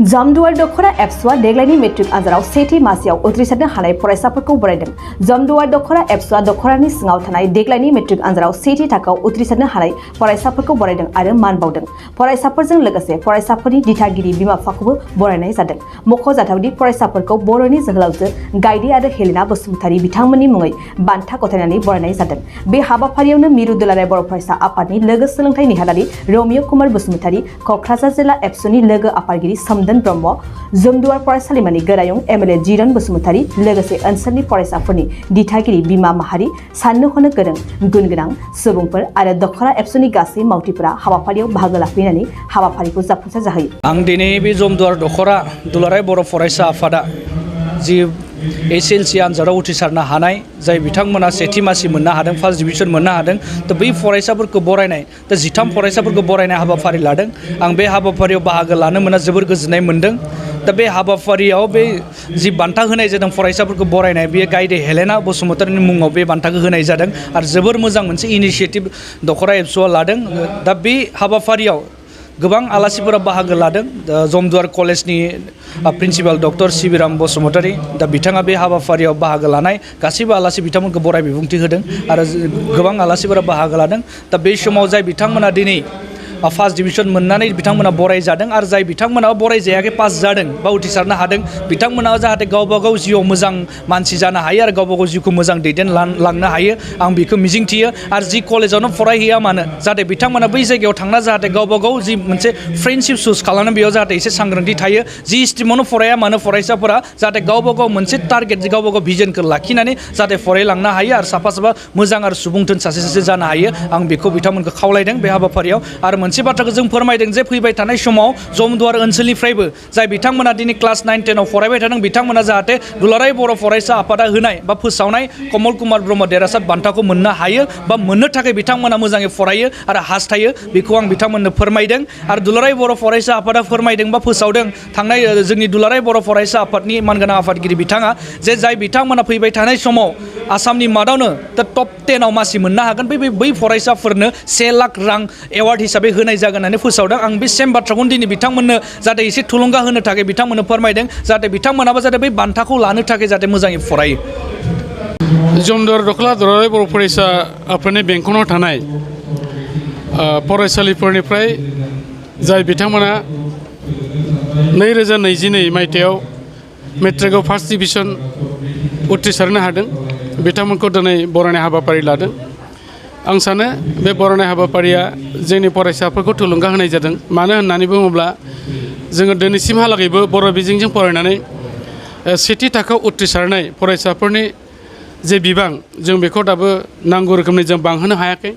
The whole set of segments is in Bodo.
जमदुवार दख'र एप्सुआ देग्लायनि मेट्रिक आनजादाव सेथि मासियाव उथ्रिसारनो हानाय फरायसाफोरखौ बरायदों। जमदुवार दख'र एप्सुआ दख'रानि सिङाव थानाय देग्लायनि मेट्रिक आनजादाव सेथि थाखोआव उथ्रिसारनो हानाय फरायसाफोरखौ बरायदों आरो मान बावदों। फरायसाफोरजों लोगोसे फरायसाफोरनि दिथागिरि बिमा-बिफाखौबो बरायनाय जादों। मख'जाथावदि फरायसाफोरखौ बर'नि जोहोलावजो गायदे आरो हेलेना बसुमतारी बिथांमोननि मुङै बान्था गथायनानै बरायनाय जादों। बे हाबाफारियावनो मिरु दुलाराय बर' फरायसा आफादनि लोगो सोलोंथाइ नेहाथारि रमिय कुमार बसुमतारी, क'क्राझार जिल्ला एप्सुनि लोगो आफादगिरि सोमदोन ब्रह्म, जमदुवार फरायसालिमानि गोरायुं एमएलए जिरन बसुमतारी, लोगोसे ओनसोलनि फरायसाफोरनि दिथागिरि बिमा माहारि, साननो हनो गोरों गुन गोनां सुबुंफोर आरो दख'र एप्सुनि गासै मावथिफोरा हाबाफारियाव बाहागो लाफैनानै हाबाफारिखौ जाफुंसार जाहोयो। आं दिनै बे जमदुवार दख'रा दुलाराय बर' फरायसा आफादा जि एसएलसि आनजादाव उथ्रिसारनो हानाय जाय बिथांमोना सेथि मासि मोननो हादों, फार्स्ट डिभिजन मोननो हादों, दा बै फरायसाफोरखौ बरायनाय, दा 13 फरायसाफोरखौ बरायनाय हाबाफारि लादों। आं बे हाबाफारियाव बाहागो लानो मोना जोबोर गोजोननाय मोनदों। दा बे हाबाफारियाव बे जि बान्था होनाय जादों फरायसाफोरखौ बरायनाय, बेयो गायदे हेलेना बसुमतारीनि मुङाव बे बान्थाखौ होनाय जादों आरो जोबोर मोजां मोनसे इनिशिएटिभ दख'र एप्सुआ लादों। दा बे हाबाफारियाव गोबां आलासिफोरा बाहागो लादों। जमदुवार कलेजनि प्रिन्सिपाल डक्टर सिबिराम बसुमतारी, दा बिथाङा बे हाबाफारियाव बाहागो लानाय गासैबो आलासि बिथांमोनखौ बराय बिबुंथि होदों आरो गोबां आलासिफोरा बाहागो लादों। दा बे समाव जाय बिथांमोना दिनै फार्स्ट डिभिजन मोननानै बिथांमोना बरायजादों आरो जाय बिथांमोना बरायजायाखै पास जादों बा उथ्रिसारनो हादों, बिथांमोना जाहाथे गावबा गाव जिउआव मोजां मानसि जानो हायो आरो गावबा गाव जिउखौ मोजां दैदेनलांनो हायो, आं बेखौ मिजिंथियो। आरो जि कलेजावनो फरायहैया मानो जाहाथे बिथांमोना बै जायगायाव थांना जाहाथे गावबा गाव जि मोनसे फ्रेन्डशिप चुज खालामनो बेयाव जाहाथे एसे सांग्रांथि थायो। जि स्ट्रिमावनो फराया मानो फरायसाफोरा जाहाथे गावबा गाव मोनसे टारगेट गावबा गाव भिजनखौ लाखिनानै जाहाथे फरायलांनो हायो आरो साफा साफा मोजां आरो सुबुंथोन सासे जानो हायो, आं बेखौ बिथांमोनखौ खावलायदों बे हाबाफारियाव। आरो मोनसे बाथ्राखौ जों फोरमायदों जे फैबाय थानाय समाव जमदुवार ओनसोलनिफ्रायबो जाय बिथांमोना दिनै क्लास 9, 10आव फरायबाय थादों, बिथांमोना जाहाथे दुलाराय बर' फरायसा आफादा होनाय बा फोसावनाय कमल कुमार ब्रह्म देरहासार बान्थाखौ मोननो हायो बा मोननो थाखाय बिथांमोना मोजाङै फरायो आरो हास्थायो, बेखौ आं बिथांमोननो फोरमायदों। आरो दुलाराय बर' फरायसा आफादा फोरमायदों बा फोसावदों थांनाय जोंनि दुलाराय बर' फरायसा आफादनि मानगोनां आफादगिरि बिथाङा जे जाय बिथांमोना फैबाय थानाय समाव आसामनि मादावनो दा टप 10आव मासि मोननो हागोन, बै फरायसाफोरनो 1 लाख रां एवार्ड हिसाबै होनाय जागोन होननानै फोसावदों। आं बे सेम बाथ्राखौनो दिनै बिथांमोननो जाहाथे एसे थुलुंगा होनो थाखाय बिथांमोननो फोरमायदों, जाहाथे बिथांमोनाबो जाहाथे बै बान्थाखौ लानो थाखाय जाहाथे मोजाङै फरायो। जमदुवार दख'रा दुलाराय बर' फरायसा आफादनि बेंखनाव थानाय फरायसालिफोरनिफ्राय जाय बिथांमोना 2022 मायथाइयाव मेट्रिकआव फार्स्ट डिभिजन उथ्रिसारनो हादों, बिथांमोनखौ दिनै बरायनाय हाबाफारि लादों। आं सानो बे बरायनाय हाबाफारिया जोंनि फरायसाफोरखौ थुलुंगा होनाय जादों। मानो होननानै बुङोब्ला जोङो दिनैसिमहालागैबो बर' बिजोंजों फरायनानै सेथि थाखोआव उथ्रिसारनाय फरायसाफोरनि जे बिबां, जों बेखौ दाबो नांगौ रोखोमनि जों बांहोनो हायाखै।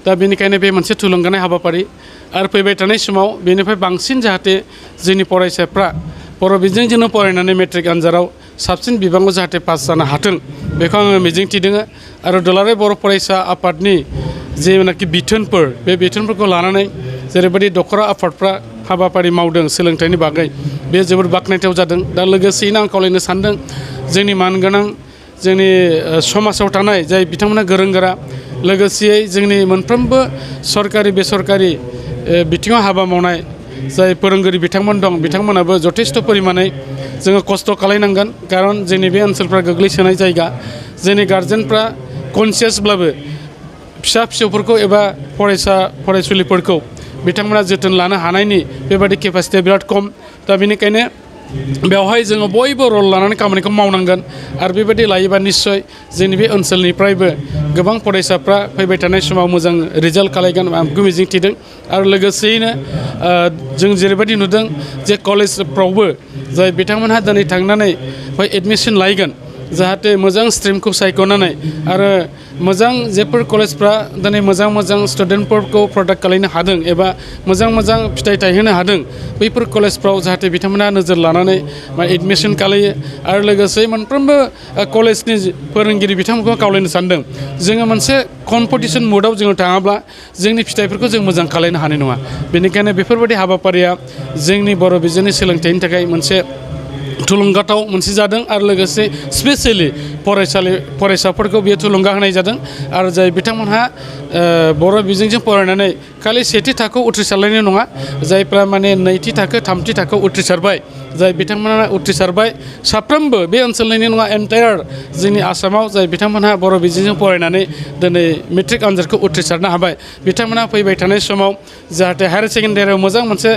दा बेनिखायनो बे मोनसे थुलुंगानाय हाबाफारि आरो फैबाय थानाय समाव बेनिफ्राय बांसिन जाहाथे जोंनि फरायसाफ्रा बर' बिजोंजोंनो फरायनानै मेट्रिक आनजादाव साबसिन बिबाङाव जाहाथे पास जानो हाथों, बेखौ आङो मिजिंथिदों। आरो दुलाराय बर' फरायसा आफादनि जेनाखि बिथोनफोर, बे बिथोनफोरखौ लानानै जेरैबायदि दख'रा आफादफ्रा हाबाफारि मावदों सोलोंथाइनि बागै, बे जोबोद बाख्नायथाव जादों। दा लोगोसेयैनो आं खावलायनो सानदों जोंनि मानगोनां जोंनि समाजाव थानाय जाय बिथांमोना गोरों गोरा, लोगोसेयै जोंनि मोनफ्रोमबो सरकारि बेसरकारि बिथिङाव हाबा मावनाय जाय फोरोंगिरि बिथांमोन दं, बिथांमोनाबो जथेस्थ' परिमानै जोङो खस्थ' खालायनांगोन। खारन जोंनि बे ओनसोलफ्रा गोग्लैसोनाय जायगा, जोंनि गारजेनफ्रा कनसियासब्लाबो फिसा फिसौफोरखौ एबा फरायसुलिफोरखौ बिथांमोना जोथोन लानो हानायनि बेबादि केपासिटिया बिराद खम। दा बेनिखायनो बेवहाय जोङो बयबो रल लानानै खामानिखौ मावनांगोन आरो बेबायदि लायोबा निस्सय जोंनि बे ओनसोलनिफ्रायबो गोबां फरायसाफ्रा फैबाय थानाय समाव मोजां रिजाल्ट खालायगोन आं बेखौ मिजिंथिदों। आरो लोगोसेयैनो जों जेरैबायदि नुदों जे कलेजफ्रावबो जाय बिथांमोनहा दिनै थांनानै बेवहाय एडमिसन लायगोन, जाहाथे मोजां स्ट्रिमखौ सायख'नानै आरो मोजां जेफोर कलेजफ्रा दिनै मोजां स्टुडेन्टफोरखौ प्रडाक्ट खालामनो हादों एबा मोजां फिथाइ थायहोनो हादों, बैफोर कलेजफ्राव जाहाथे बिथांमोना नोजोर लानानै एडमिसन खालायो। आरो लोगोसे मोनफ्रोमबो कलेजनि फोरोंगिरि बिथांमोनखौ खावलायनो सानदों, जोङो मोनसे कम्पिटिसन मुडआव जोङो थाङाब्ला जोंनि फिथाइफोरखौ जों मोजां खालायनो हानाय नङा। बेनिखायनो बेफोरबायदि हाबाफारिया जोंनि बर' बिजोंनि सोलोंथाइनि थाखाय मोनसे थुलुंगाथाव मोनसे जादों आरो लोगोसे स्पेसियेलि फरायसाफोरखौ बेयो थुलुंगा होनाय जादों। आरो जाय बिथांमोनहा बर' बिजोंजों फरायनानै खालि सेथि थाखोआव उथ्रिसारलायनाय नङा जायफ्रा माने नैथि थाखो थामथि थाखोआव उथ्रिसारबाय जाय बिथांमोना उथ्रिसारबाय साफ्रोमबो बे ओनसोलनि नङा एन्टायार जोंनि आसामाव जाय बिथांमोनहा बर' बिजोंजों फरायनानै दिनै मेट्रिक आनजादखौ उथ्रिसारनो हाबाय बिथांमोना फैबाय थानाय समाव जाहाथे हायार सेकेन्डारियाव मोजां मोनसे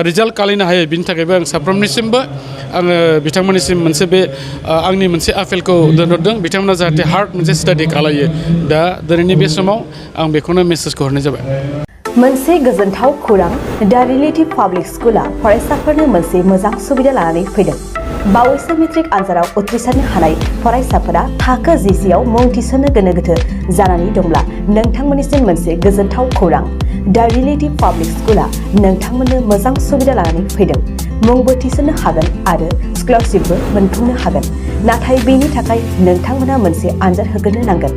रिजाल्ट खालामनो हायो बिनि थाखायबो आं साफ्रोमनिसिमबो आङो बिथांमोननिसिम मोनसे बे आंनि मोनसे आपेलखौ दोनहरदों बिथांमोना जाहाथे हार्ड मोनसे स्टाडि खालायो दा दिनैनि बे समाव आं बेखौनो मेसेजखौ हरनाय जाबाय मोनसे गोजोनथाव खौरां दा रिलेटिभ पाब्लिक स्कुला फरायसाफोरनो मोनसे मोजां सुबिदा लानानै फैदों बावैसो मेट्रिक आनजादाव उथ्रिसारनो हानाय फरायसाफोरा थाखो जिसेआव मुं थिसननो गोनो गोथो जानानै दंब्ला नोंथांमोननिसिम मोनसे गोजोनथाव खौरां दा रिलेटिभ पाब्लिक स्कुला नोंथांमोननो मोजां सुबिदा लानानै फैदों मुंबो थिसननो हागोन आरो स्कलारशिपबो मोनफुंनो हागोन नाथाय बेनि थाखाय नोंथांमोना मोनसे आनजाद होग्रोनो नांगोन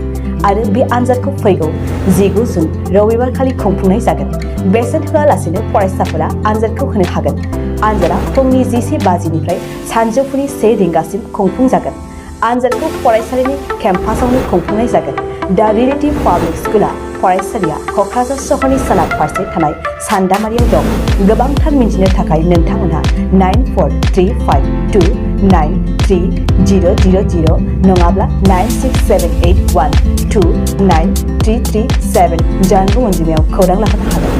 आरो बे आनजादखौ फैगौ 19 जुन रबिबार खालि खुंफुंनाय जागोन बेसेन होआलासेनो फरायसाफोरा आनजादखौ होनो हागोन आनजादा फुंनि 11:50निफ्राय सानजौफुनि 1 रिंगासिम खुंफुंजागोन आनजादखौ फरायसालिनि केम्पासावनो खुंफुंनाय जागोन दा रिलेटिभ पाब्लिक स्कुला फरायसालिया क'क्राझार सहरनि सोनाब फारसे थानाय सान्दामारियाव दं गोबांथार मिन्थिनो थाखाय नोंथांमोनहा 9435293000 नङाब्ला 9678129337 जानबुं अनजिमायाव खौरां लाहरनो हागोन